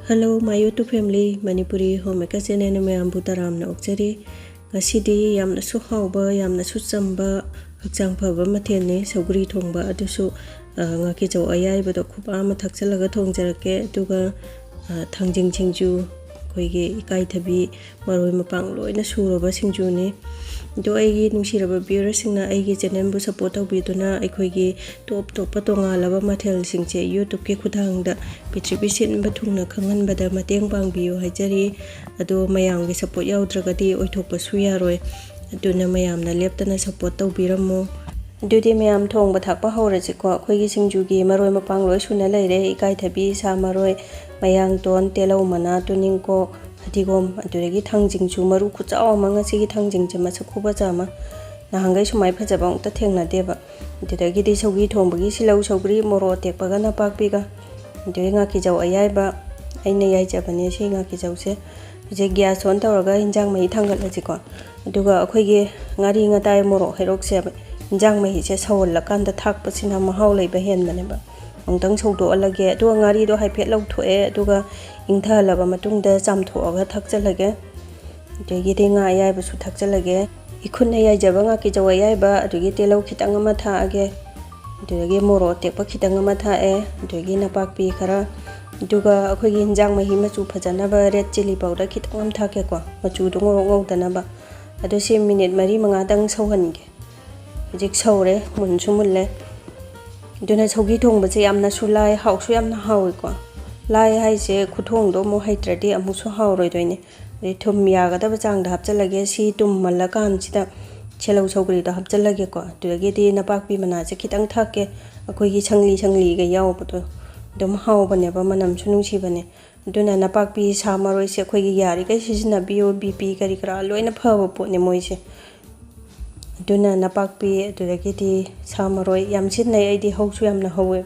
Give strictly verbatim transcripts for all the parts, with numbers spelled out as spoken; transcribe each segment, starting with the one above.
Hello, my YouTube family, Manipuri Homemaker Channel ꯃꯌꯥꯝꯕꯨ ꯇꯔꯥꯝꯅ ꯑꯣꯛꯆꯔꯤ꯫ ꯉꯁꯤꯗꯤ ꯌꯥꯝꯅꯁꯨ ꯍꯥꯎꯕ, ꯌꯥꯝꯅꯁꯨ ꯆꯝꯕ, ꯍꯛꯆꯥꯡ ꯐꯕ ꯃꯊꯦꯜꯅꯤ ꯁꯧꯒ꯭ꯔꯤ ꯊꯣꯡꯕ꯫ ꯑꯗꯨꯁꯨ, ꯑ, ꯉꯥꯀꯤꯖꯧ ꯑꯌꯥꯏꯕꯗꯣ ꯈꯨꯄꯥ ꯑꯃ ꯊꯥꯛꯆꯜꯂꯒ ꯊꯣꯡꯖꯔꯛꯀꯦ꯫ ꯑꯗꯨꯒ, ꯑ, ꯊꯥꯡꯖꯤꯡ ꯁꯤꯡꯖꯨ, ꯑꯩꯈꯣꯏꯒꯤ ꯏꯀꯥꯏꯊꯕꯤ, ꯃꯔꯣꯏ ꯃꯄꯥꯡ ꯂꯣꯏꯅ ꯁꯨꯔꯕ ꯁꯤꯡꯖꯨꯅꯤ꯫ ꯑꯗꯣ ꯑꯩꯒꯤ ꯅꯨꯡꯁꯤꯔꯕ viewerꯁꯤꯡꯅ ꯑꯩꯒꯤ channelꯕꯨ support ꯇꯧꯕꯤꯗꯨꯅ ꯑꯩꯈꯣꯏꯒꯤ ꯇꯣꯞ ꯇꯣꯞꯄ ꯇꯣꯉꯥꯜꯂꯕ ꯃꯊꯦꯜꯁꯤꯡꯁꯦ YouTubeꯀꯤ ꯈꯨꯠꯊꯥꯡꯗ ꯄ꯭ꯔꯤꯊꯤꯕꯤ ꯁꯤꯟꯕ ꯊꯨꯡꯅ ꯈꯪꯍꯟꯕꯗ ꯃꯇꯦꯡ ꯄꯥꯡꯕꯤꯌꯨ ꯍꯥꯏꯖꯔꯤ꯫ ꯑꯗꯣ ꯃꯌꯥꯝꯒꯤ support ꯌꯥꯎꯗ꯭ꯔꯒꯗꯤ ꯑꯣꯏꯊꯣꯛꯄꯁꯨ ꯌꯥꯔꯣꯏ꯫ ꯑꯗꯨꯅ ꯃꯌꯥꯝꯅ ꯂꯦꯞꯇꯅ support ꯇꯧꯕꯤꯔꯝꯃꯣ꯫ ꯑꯗꯨꯗꯤ ꯃꯌꯥꯝ ꯊꯣꯡꯕ ꯊꯥꯛꯄ ꯍꯧꯔꯁꯤꯀꯣ꯫ ꯑꯩꯈꯣꯏꯒꯤ ꯁꯤꯡꯖꯨꯒꯤ ꯃꯔꯣꯏ ꯃꯄꯥꯡ ꯂꯣꯏ ꯁꯨꯅ ꯂꯩꯔꯦ꯫ ꯏꯀꯥꯏꯊꯕꯤ, ꯁꯥ ꯃꯔꯣꯏ, ꯃꯌꯥꯡꯇꯣꯟ, ꯇꯤꯜꯍꯧ ꯃꯅꯥ, ꯇꯨꯅꯤꯡꯀꯣꯛ, ꯐꯗꯤꯒꯣꯝ, ꯑꯗꯨꯗꯒꯤ ꯊꯥꯡꯖꯤꯡꯁꯨ ꯃꯔꯨ ꯈꯨꯆꯥꯎ ꯑꯃ꯫ ꯉꯁꯤꯒꯤ ꯊꯥꯡꯖꯤꯡꯁꯦ ꯃꯁꯛ ꯈꯨꯐꯖ ꯑꯃ꯫ ꯅꯍꯥꯟꯈꯩ ꯁꯨꯃꯥꯏꯅ ꯐꯖꯕ ꯑꯃꯨꯛꯇ ꯊꯦꯡꯅꯗꯦꯕ꯫ ꯑꯗꯨꯗꯒꯤꯗꯤ ꯁꯧꯒ꯭ꯔꯤ ꯊꯣꯡꯕꯒꯤ ꯁꯤꯜꯍꯧ ꯁꯧꯒ꯭ꯔꯤ, ꯃꯣꯔꯣꯛ ꯑꯇꯦꯛꯄꯒ ꯅꯄꯥꯛꯄꯤꯒ, ꯑꯗꯨꯗꯒꯤ ꯉꯥꯀꯤꯖꯧ ꯑꯌꯥꯏꯕ ꯑꯩꯅ ꯌꯥꯏꯖꯕꯅꯦ꯫ ꯁꯤ ꯉꯥꯀꯤꯖꯧꯁꯦ ꯍꯧꯖꯤꯛ gas on ꯇꯧꯔꯒ ꯏꯟꯖꯥꯡ ꯃꯍꯤ ꯊꯥꯡꯒꯠꯂꯁꯤꯀꯣ꯫ ꯑꯗꯨꯒ ꯑꯩꯈꯣꯏꯒꯤ ꯉꯥꯔꯤ ꯉꯇꯥꯏ ꯃꯣꯔꯣꯛ ꯍꯩꯔꯣꯛꯁꯦ ꯏꯟꯖꯥꯡ ꯃꯍꯤꯁꯦ ꯁꯧꯍꯜꯂꯀꯥꯟꯗ ꯊꯥꯛꯄꯁꯤꯅ ꯃꯍꯥꯎ ꯂꯩꯕ ꯍꯦꯟꯕꯅꯦꯕ꯫ ꯑꯃꯨꯛꯇꯪ ꯁꯧꯗꯣꯛꯍꯜꯂꯒꯦ꯫ ꯑꯗꯨꯒ ꯉꯥꯔꯤꯗꯣ ꯍꯥꯏꯐꯦꯠ ꯂꯧꯊꯣꯛꯑꯦ꯫ ꯑꯗꯨꯒ ꯏꯪꯊꯍꯜꯂꯕ ꯃꯇꯨꯡꯗ ꯆꯥꯝꯊꯣꯛꯑꯒ ꯊꯥꯛꯆꯜꯂꯒꯦ꯫ ꯑꯗꯒꯤꯗꯤ ꯉꯥ ꯑꯌꯥꯏꯕꯁꯨ ꯊꯥꯛꯆꯜꯂꯒꯦ꯫ ꯏꯈꯨꯠꯅ ꯌꯥꯏꯖꯕ ꯉꯥꯀꯤꯖꯧ ꯑꯌꯥꯏꯕ, ꯑꯗꯨꯗꯒꯤ ꯇꯤꯜꯍꯧ ꯈꯤꯇꯪ ꯑꯃ ꯊꯥꯛꯑꯒꯦ꯫ ꯑꯗꯨꯗꯒꯤ ꯃꯣꯔꯣꯛ ꯑꯇꯦꯛꯄ ꯈꯤꯇꯪ ꯑꯃ ꯊꯥꯛꯑꯦ꯫ ꯑꯗꯨꯗꯒꯤ ꯅꯄꯥꯛꯄꯤ ꯈꯔ꯫ ꯑꯗꯨꯒ ꯑꯩꯈꯣꯏꯒꯤ ꯏꯟꯖꯥꯡ ꯃꯍꯤ ꯃꯆꯨ ꯐꯖꯅꯕ red chilli powder ꯈꯤꯇꯪ ꯑꯃ ꯊꯥꯛꯀꯦꯀꯣ, ꯃꯆꯨꯗꯣ ꯉꯧꯔꯣꯛ ꯉꯧꯗꯅꯕ꯫ ꯑꯗꯣ ꯁꯤ minute ꯃꯔꯤ ꯃꯉꯥꯗꯪ ꯁꯧꯍꯟꯒꯦ꯫ ꯍꯧꯖꯤꯛ ꯁꯧꯔꯦ, ꯃꯨꯟꯁꯨ ꯃꯨꯜꯂꯦ꯫ ꯑꯗꯨꯅ ꯁꯧꯒ꯭ꯔꯤ ꯊꯣꯡꯕꯁꯦ ꯌꯥꯝꯅꯁꯨ ꯂꯥꯏ, ꯍꯥꯎꯁꯨ ꯌꯥꯝꯅ ꯍꯥꯎꯋꯤꯀꯣ꯫ ꯂꯥꯏ ꯍꯥꯏꯁꯦ ꯈꯨꯊꯣꯡꯗꯣ ꯑꯃꯨꯛ ꯍꯩꯇ꯭ꯔꯗꯤ ꯑꯃꯨꯛꯁꯨ ꯍꯥꯎꯔꯣꯏꯗꯣꯏꯅꯦ꯫ ꯑꯗꯩ ꯊꯨꯝ ꯌꯥꯒꯗꯕ ꯆꯥꯡꯗ ꯍꯥꯞꯆꯜꯂꯒꯦ꯫ ꯁꯤ ꯇꯨꯝꯃꯜꯂꯀꯥꯟꯁꯤꯗ ꯁꯦꯂꯧ ꯁꯧꯒ꯭ꯔꯤꯗꯣ ꯍꯥꯞꯆꯜꯂꯒꯦꯀꯣ꯫ ꯑꯗꯨꯗꯒꯤꯗꯤ ꯅꯄꯥꯛꯄꯤ ꯃꯅꯥꯁꯦ ꯈꯤꯇꯪ ꯊꯥꯛꯀꯦ꯫ ꯑꯩꯈꯣꯏꯒꯤ ꯁꯪꯂꯤ ꯁꯪꯂꯤꯒ ꯌꯥꯎꯕꯗꯣ ꯑꯗꯨꯝ ꯍꯥꯎꯕꯅꯦꯕ, ꯃꯅꯝꯁꯨ ꯅꯨꯡꯁꯤꯕꯅꯦ꯫ ꯑꯗꯨꯅ ꯅꯄꯥꯛꯄꯤ, ꯁꯥ ꯃꯔꯣꯏꯁꯦ ꯑꯩꯈꯣꯏꯒꯤ ꯌꯥꯔꯤꯈꯩ ꯁꯤꯖꯤꯟꯅꯕꯤꯌꯨ꯫ BP ꯀꯔꯤ ꯀꯔꯥ ꯂꯣꯏꯅ ꯐꯕ ꯄꯣꯠꯅꯦ ꯃꯣꯏꯁꯦ꯫ ꯑꯗꯨꯅ ꯅꯄꯥꯛꯄꯤ, ꯑꯗꯨꯗꯒꯤꯗꯤ ꯁꯥ ꯃꯔꯣꯏ ꯌꯥꯝ ꯁꯤꯖꯤꯟꯅꯩ ꯑꯩꯗꯤ, ꯍꯧꯁꯨ ꯌꯥꯝꯅ ꯍꯧꯋꯦ꯫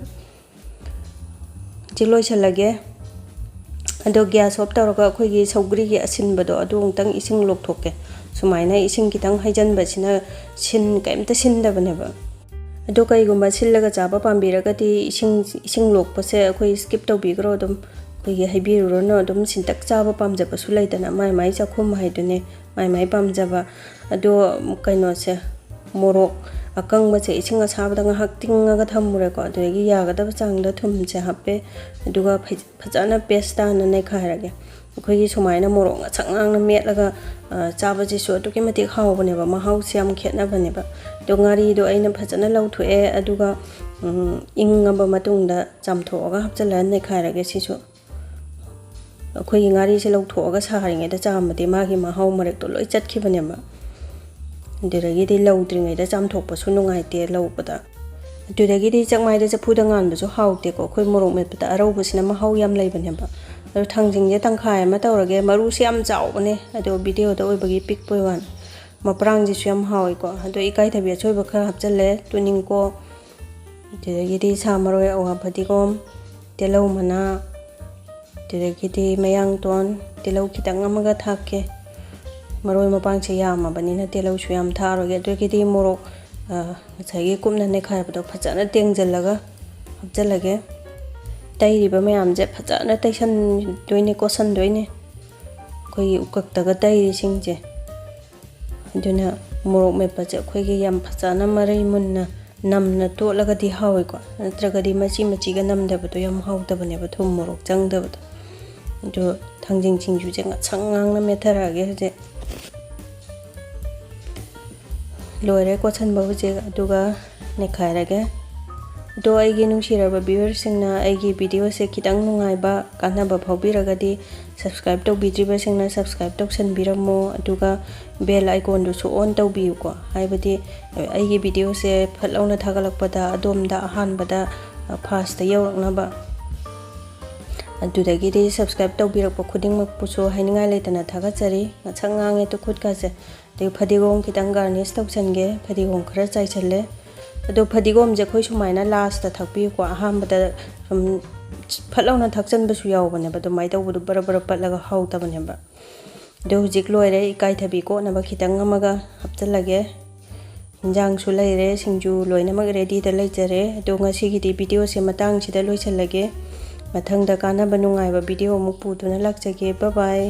ꯍꯧꯖꯤꯛ ꯂꯣꯏꯁꯤꯜꯂꯒꯦ꯫ ꯑꯗꯣ gas off ꯇꯧꯔꯒ ꯑꯩꯈꯣꯏꯒꯤ ꯁꯧꯒ꯭ꯔꯤꯒꯤ ꯑꯁꯤꯟꯕꯗꯣ ꯑꯗꯨ ꯑꯃꯨꯛꯇꯪ ꯏꯁꯤꯡ ꯂꯣꯛꯊꯣꯛꯀꯦ꯫ ꯁꯨꯃꯥꯏꯅ ꯏꯁꯤꯡ ꯈꯤꯇꯪ ꯍꯩꯖꯤꯟꯕꯁꯤꯅ ꯁꯤꯟ, ꯀꯩꯝꯇ ꯁꯤꯟꯗꯕꯅꯦꯕ꯫ ꯑꯗꯣ ꯀꯩꯒꯨꯝꯕ ꯁꯤꯜꯂꯒ ꯆꯥꯕ ꯄꯥꯝꯕꯤꯔꯒꯗꯤ ꯏꯁꯤꯡ, ꯏꯁꯤꯡ ꯂꯣꯛꯄꯁꯦ ꯑꯩꯈꯣꯏ skip ꯇꯧꯕꯤꯈ꯭ꯔꯣ, ꯑꯗꯨꯝ ꯑꯩꯈꯣꯏꯒꯤ ꯍꯩꯕꯤꯔꯨꯔꯅꯨ꯫ ꯑꯗꯨꯝ ꯁꯤꯟꯇꯛ ꯆꯥꯕ ꯄꯥꯝꯖꯕꯁꯨ ꯂꯩꯗꯅ, ꯃꯥꯏ ꯃꯥꯏ ꯆꯥꯛꯈꯨꯝ ꯍꯥꯏꯗꯨꯅꯦ, ꯃꯥꯏ ꯃꯥꯏ ꯄꯥꯝꯖꯕ꯫ ꯑꯗꯣ ꯀꯩꯅꯣꯁꯦ, ꯃꯣꯔꯣꯛ ꯑꯀꯪꯕꯁꯦ ꯏꯁꯤꯡ ꯑꯁꯥꯕꯗ ꯉꯥꯏꯍꯥꯛ ꯇꯤꯡꯉꯒ ꯊꯝꯃꯨꯔꯦꯀꯣ꯫ ꯑꯗꯨꯗꯒꯤ ꯌꯥꯒꯗꯕ ꯆꯥꯡꯗ ꯊꯨꯝꯁꯦ ꯍꯥꯞꯄꯦ, ꯑꯗꯨꯒ ꯐꯖ-, ꯐꯖꯅ paste ꯇꯥꯅ ꯅꯩꯈꯥꯏꯔꯒꯦ꯫ ꯑꯩꯈꯣꯏꯒꯤ ꯁꯨꯃꯥꯏꯅ ꯃꯣꯔꯣꯛ ꯉꯁꯪ ꯉꯥꯡꯅ ꯃꯦꯠꯂꯒ, ꯑ, ꯆꯥꯕꯁꯤꯁꯨ ꯑꯗꯨꯛꯀꯤ ꯃꯇꯤꯛ ꯍꯥꯎꯕꯅꯦꯕ, ꯃꯍꯥꯎꯁꯦ ꯌꯥꯝ ꯈꯦꯠꯅꯕꯅꯦꯕ꯫ ꯑꯗꯣ ꯉꯥꯔꯤꯗꯣ ꯑꯩꯅ ꯐꯖꯅ ꯂꯧꯊꯣꯛꯑꯦ, ꯑꯗꯨꯒ, ꯎꯝ, ꯏꯪꯉꯕ ꯃꯇꯨꯡꯗ ꯆꯥꯝꯊꯣꯛꯑꯒ ꯍꯥꯞꯆꯤꯜꯂꯒ ꯅꯩꯈꯥꯏꯔꯒꯦ ꯁꯤꯁꯨ꯫ ꯑꯩꯈꯣꯏꯒꯤ ꯉꯥꯔꯤꯁꯦ ꯂꯧꯊꯣꯛꯑꯒ ꯁꯥꯔꯤꯉꯩꯗ ꯆꯥꯝꯃꯗꯤ ꯃꯥꯒꯤ ꯃꯍꯥꯎ ꯃꯔꯦꯛꯇꯣ ꯂꯣꯏ ꯆꯠꯈꯤꯕꯅꯦꯕ꯫ ꯑꯗꯨꯗꯒꯤꯗꯤ ꯂꯧꯗ꯭ꯔꯤꯉꯩꯗ ꯆꯥꯝꯊꯣꯛꯄꯁꯨ ꯅꯨꯡꯉꯥꯏꯇꯦ ꯂꯧꯕꯗ꯫ ꯑꯗꯨꯗꯒꯤꯗꯤ ꯆꯥꯛꯃꯥꯏꯗ ꯆꯐꯨꯗ ꯉꯥꯟꯕꯁꯨ ꯍꯥꯎꯇꯦꯀꯣ꯫ ꯑꯩꯈꯣꯏ ꯃꯣꯔꯣꯛ ꯃꯦꯠꯄꯗ ꯑꯔꯧꯕꯁꯤꯅ ꯃꯍꯥꯎ ꯌꯥꯝ ꯂꯩꯕꯅꯦꯕ꯫ ꯑꯗꯣ ꯊꯥꯡꯖꯤꯡꯁꯦ ꯇꯪꯈꯥꯏ ꯑꯃ ꯇꯧꯔꯒꯦ꯫ ꯃꯔꯨꯁꯦ ꯌꯥꯝ ꯆꯥꯎꯕꯅꯦ, ꯑꯗꯣ videoꯗ ꯑꯣꯏꯕꯒꯤ ꯄꯤꯛꯄꯩ ꯋꯥꯅꯤ꯫ ꯃꯄ꯭ꯔꯥꯡꯁꯤꯁꯨ ꯌꯥꯝ ꯍꯥꯎꯋꯦꯀꯣ꯫ ꯑꯗꯣ ꯏꯀꯥꯏꯊꯕꯤ ꯑꯁꯣꯏꯕ ꯈꯔ ꯍꯥꯞꯆꯜꯂꯦ, ꯇꯨꯅꯤꯡꯀꯣꯛ, ꯑꯗꯨꯗꯒꯤꯗꯤ ꯁꯥ ꯃꯔꯣꯏ, ꯑꯋꯥ ꯐꯗꯤꯒꯣꯝ, ꯇꯤꯜꯍꯧ ꯃꯅꯥ, ꯑꯗꯨꯗꯒꯤꯗꯤ ꯃꯌꯥꯡꯇꯣꯟ, ꯇꯤꯜꯍꯧ ꯈꯤꯇꯪ ꯑꯃꯒ ꯊꯥꯛꯀꯦ꯫ ꯃꯔꯣꯏ ꯃꯄꯥꯡꯁꯦ ꯌꯥꯝꯃꯕꯅꯤꯅ ꯇꯤꯜꯍꯧꯁꯨ ꯌꯥꯝ ꯊꯥꯛꯑꯔꯣꯏꯒꯦ꯫ ꯑꯗꯨꯗꯒꯤꯗꯤ ꯃꯣꯔꯣꯛ, ꯑ, ꯉꯁꯥꯏꯒꯤ ꯀꯨꯞꯅ ꯅꯩꯈꯥꯏꯕꯗꯣ ꯐꯖꯅ ꯇꯦꯡꯁꯤꯜꯂꯒ ꯍꯥꯞꯆꯤꯜꯂꯒꯦ꯫ ꯇꯩꯔꯤꯕ ꯃꯌꯥꯝꯁꯦ ꯐꯖꯅ ꯇꯩꯁꯟꯗꯣꯏꯅꯦ, ꯀꯣꯠꯁꯟꯗꯣꯏꯅꯦ, ꯑꯩꯈꯣꯏꯒꯤ ꯎꯀꯛꯇꯒ ꯇꯩꯔꯤꯁꯤꯡꯁꯦ꯫ ꯑꯗꯨꯅ ꯃꯣꯔꯣꯛ ꯃꯦꯠꯄꯁꯦ ꯑꯩꯈꯣꯏꯒꯤ ꯌꯥꯝ ꯐꯖꯅ ꯃꯔꯩ ꯃꯨꯟꯅ, ꯅꯝꯅ ꯇꯣꯠꯂꯒꯗꯤ ꯍꯥꯎꯋꯦꯀꯣ, ꯅꯠꯇ꯭ꯔꯒꯗꯤ ꯃꯆꯤ ꯃꯆꯤꯒ ꯅꯝꯗꯕꯗꯣ ꯌꯥꯝ ꯍꯥꯎꯇꯕꯅꯦꯕ, ꯊꯨꯝ ꯃꯣꯔꯣꯛ ꯆꯪꯗꯕꯗꯣ꯫ ꯑꯗꯣ ꯊꯥꯡꯖꯤꯡ ꯁꯤꯡꯖꯨꯁꯦ ꯉꯁꯪ ꯉꯥꯡꯅ ꯃꯦꯠꯊꯔꯛꯑꯒꯦ ꯍꯧꯖꯤꯛ꯫ ꯂꯣꯏꯔꯦ ꯀꯣꯠꯁꯟꯕ ꯍꯧꯖꯤꯛ, ꯑꯗꯨꯒ ꯅꯩꯈꯥꯏꯔꯒꯦ꯫ ꯑꯗꯣ ꯑꯩꯒꯤ ꯅꯨꯡꯁꯤꯔꯕ viewerꯁꯤꯡꯅ ꯑꯩꯒꯤ videoꯁꯦ ꯈꯤꯇꯪ ꯅꯨꯡꯉꯥꯏꯕ, ꯀꯥꯟꯅꯕ ꯐꯥꯎꯕꯤꯔꯒꯗꯤ subscribe ꯇꯧꯕꯤꯗ꯭ꯔꯤꯕꯁꯤꯡꯅ subscribe ꯇꯧꯁꯟꯕꯤꯔꯝꯃꯣ, ꯑꯗꯨꯒ bell iconꯗꯨꯁꯨ on ꯇꯧꯕꯤꯌꯨꯀꯣ꯫ ꯍꯥꯏꯕꯗꯤ ꯑꯩꯒꯤ videoꯁꯦ ꯐꯠ ꯂꯥꯎꯅ ꯊꯥꯒꯠꯂꯛꯄꯗ ꯑꯗꯣꯝꯗ ꯑꯍꯥꯟꯕꯗ, ꯑ, first ꯌꯧꯔꯛꯅꯕ꯫ ꯑꯗꯨꯗꯒꯤꯗꯤ subscribe ꯇꯧꯕꯤꯔꯛꯄ ꯈꯨꯗꯤꯡꯃꯛꯄꯨꯁꯨ ꯍꯥꯏꯅꯤꯡꯉꯥꯏ ꯂꯩꯇꯅ ꯊꯥꯒꯠꯆꯔꯤ꯫ ꯉꯁꯪ ꯉꯥꯡꯉꯦ ꯇꯨ ꯈꯨꯠꯀꯥꯁꯦ꯫ ꯑꯗꯩ ꯐꯗꯤꯒꯣꯝ ꯈꯤꯇꯪ garnish ꯇꯧꯁꯟꯒꯦ, ꯐꯗꯤꯒꯣꯝ ꯈꯔ ꯆꯥꯏꯁꯜꯂꯦ꯫ ꯑꯗꯣ ꯐꯗꯤꯒꯣꯝꯁꯦ ꯑꯩꯈꯣꯏ ꯁꯨꯃꯥꯏꯅ lastꯇ ꯊꯥꯛꯄꯤꯌꯨꯀꯣ, ꯑꯍꯥꯟꯕꯗ ꯁꯨꯝ ꯐꯠ ꯂꯥꯎꯅ ꯊꯥꯛꯆꯟꯕꯁꯨ ꯌꯥꯎꯕꯅꯦꯕ, ꯑꯗꯨꯃꯥꯏꯅ ꯇꯧꯕꯗꯣ ꯕꯔ ꯕꯔ ꯄꯠꯂꯒ ꯍꯥꯎꯇꯕꯅꯦꯕ꯫ ꯑꯗꯣ ꯍꯧꯖꯤꯛ ꯂꯣꯏꯔꯦ, ꯏꯀꯥꯏꯊꯕꯤ ꯀꯣꯠꯅꯕ ꯈꯤꯇꯪ ꯑꯃꯒ ꯍꯥꯞꯆꯤꯜꯂꯒꯦ꯫ ꯏꯟꯖꯥꯡꯁꯨ ꯂꯩꯔꯦ, ꯁꯤꯡꯖꯨ ꯂꯣꯏꯅꯃꯛ ꯔꯦꯗꯤꯗ ꯂꯩꯖꯔꯦ꯫ ꯑꯗꯣ ꯉꯁꯤꯒꯤꯗꯤ ꯚꯤꯗꯤꯑꯣꯁꯦ ꯃꯇꯥꯡꯁꯤꯗ ꯂꯣꯏꯁꯤꯜꯂꯒꯦ꯫ ꯃꯊꯪꯗ ꯀꯥꯟꯅꯕ ꯅꯨꯡꯉꯥꯏꯕ ꯚꯤꯗꯤꯑꯣ ꯑꯃꯨꯛ ꯄꯨꯗꯨꯅ ꯂꯥꯛꯆꯒꯦ꯫ ꯕꯥꯏ ꯕꯥꯏ꯫